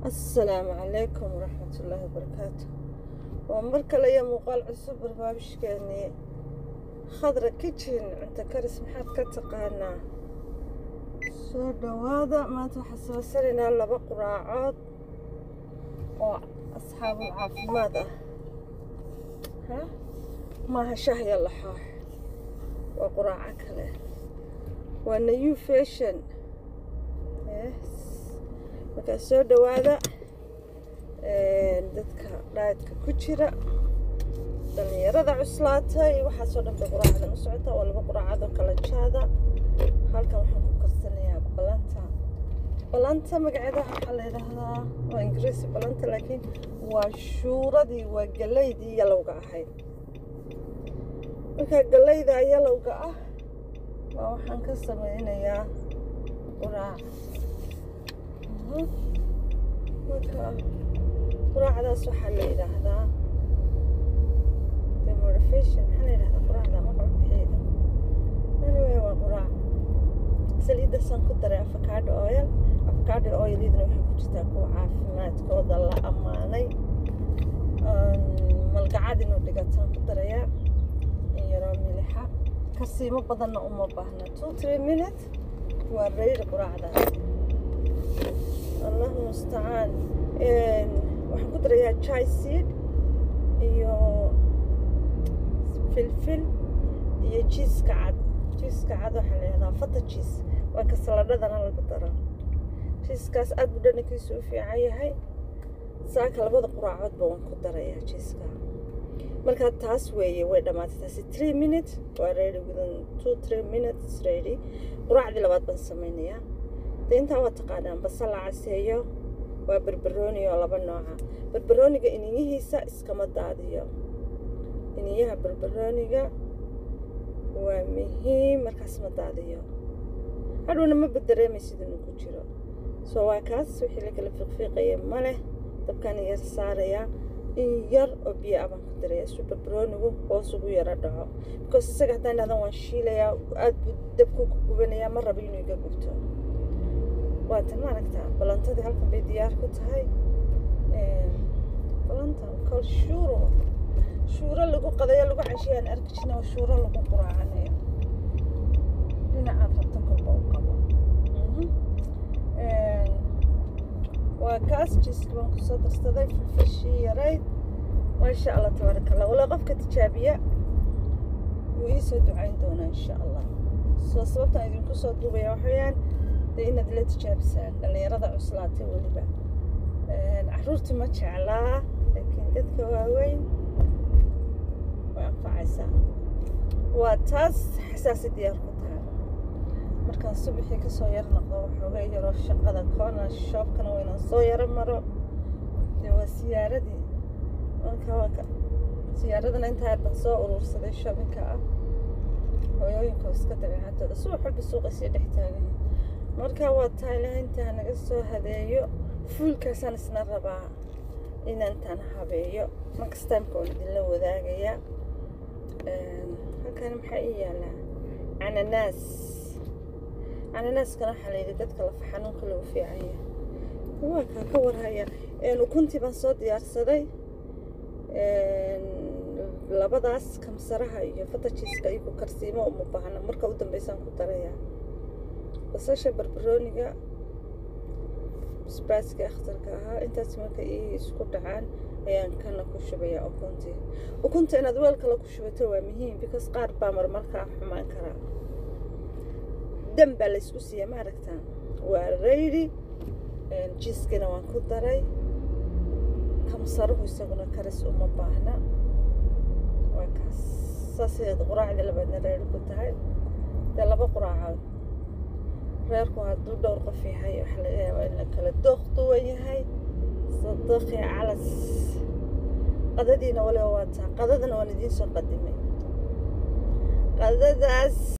Assalaamu calaykum waraxmatullaahi wabarakaatu. Waa mar kale iyo muuqaal cusub barnaamijkeenii Khadra Kitchen, cunto karis maxaad ka taqaanaa? Soo dhawaada. Maanta waxaan samaysanaynaa laba quraacood oo asxaabul caafimaad ah. Ha maaha shaah iyo laxoox, waa quraaco kale, waa new fashion. Yes. Markaa soo dhawaada dadka diet-ka ku jira, dhalinyarada cuslaatay, waxaasoo dhan bay quraacdan u socotaa. Waa laba quraacad oo kala jaada. Halkan waxaan ku karsanayaa balanta. Balanta magaceeda waxaa la yidhaahdaa, waa Ingiriisi balanta, laakiin waa shuuradii, waa galeydii yellowga ahayd. Markaa galeyda yellowga ah waa waxaan ka sameynayaa quraac. Marka quraacdaas waxaa la yidhaahdaa the motivation. Maxaa la yidhahdaa quraacda magaca bixiyada? Anyway, waa quraac. Saliiddaasaan ku daray avocado oil. Avocado oil iyaduna waxay ku jirtaa kuwa caafimaadkooda la ammaanay. Malgacad inuu dhigataan ku darayaa, in yaroo milixa, kasiimo badanna uma baahna. 2-3 minutes waa ready quraacdaas. Allahu mustacaan. Waxaan ku darayaa chia seed iyo filfil iyo cheeseka cad. Cheeseka cad waxaa la yidhahdaa feta cheese, waa ka saladhadana lagu daro. Cheesekaas aad buu dhadhankiisu u fiican yahay. Saaka labada quraacoodba waan ku darayaa cheeseka. Marka taas weeye, way dhammaatay taasi. 3 minutes waa ready, within 2-3 minutes ready. Quraacdii labaad baan sameynayaa. De intaa waa taqaanaan: basal la caseeyo, waa barbarooni oo laba nooca. Barbarooniga iniyihiisa iskama daadiyo. Iniyaha barbarooniga waa muhiim, markaas ma daadiyo, hadhowna ma badareemaysid inuu ku jiro. So waa kaas, wixii la kala fiiqfiiqaya ma leh. Dabkaan yar saarayaa, in yar oo biyo ah baan ku daraya si barbaroonigu hoos ugu yaro dhaco, because isaga haddaan dhahdan waan shiilayaa, aad buu dabku ku gubanayaa, ma rabo inuu iga gubto. Waatan maaragtaa, balantadii halkan bay diyaar ku tahay. Balanta kol shuuro, shuuro lagu qadayo, lagu cashiyaan arki jirna, oo shuuro lagu quraacanayo. Dhinacaad rabto kolba u qabo. Waa kaas, cheeseka baan kusoo darsaday, filfishii yarayd. Maasha Allah, tabaaraka Allah. Walaa qofka tijaabiya wuu iisoo ducayn doonaa, insha Allah. Soo sababtaan idinku soo duubaya waxa weeyaan dee inaad la tijaabisaan dhallinyarada cuslaatay. Weliba caruurta ma jeclaa, laakiin dadka waaweyn way anfacaysaa. Waa taas, xasaasi diyaar ku tahay. Markaan subaxii kasoo yar noqdo waxooga yaroo shaqada corner shopkana waa inaan soo yaro maro. Dee waa siyaaradii. Marka waa ka siyaaradana intaa yar baan soo urursaday shoppingka ah. Hooyooyinka oo iska dabeecadooda subax walba suuqa sii dhex taagan. Marka waa tahay, ilaha intaa naga soo hadeeyo. Fuulkaasaan isna rabaa inantaan habeeyo. Next timeka waan idinla wadaagayaa. Halkan maxaa ii yaalaa? Cananaas. Cananaaskana waxaa layidhi dadka lafa xanuunka lagu fiican yahay. Waa kaa ka warhaya. Ukuntii baan soo diyaarsaday, labadaas kamsaraha iyo feta cheeseka iyagu karsiimo uma baahna, marka u dambeysaan ku darayaa. Basasha, barbarooniga, basbaaska akhtarka ahaa, intaas marka ii isku dhacaan ayaan kana ku shubayaa ukuntii. Ukunta inaad weel kale ku shubato waa muhiim, because qaar baa marmarkaa xumaan karaa. Dam baa laysku siiya, ma aragtaa? Waa ready. Cheesekina waan ku daray. Kamsaruhu isaguna karis uma baahna. Waa kaas, saasay quraacdii labaadna ready ku tahay. Dee laba quraacood, reerku hadduu dhowr qof yahay, waxaa laga yaabaa in la kala dooq duwan yahay. Sadaqi calas. Qadadiina waliba waa taa. Qadadana waan idiin soo qadimay qadadaas.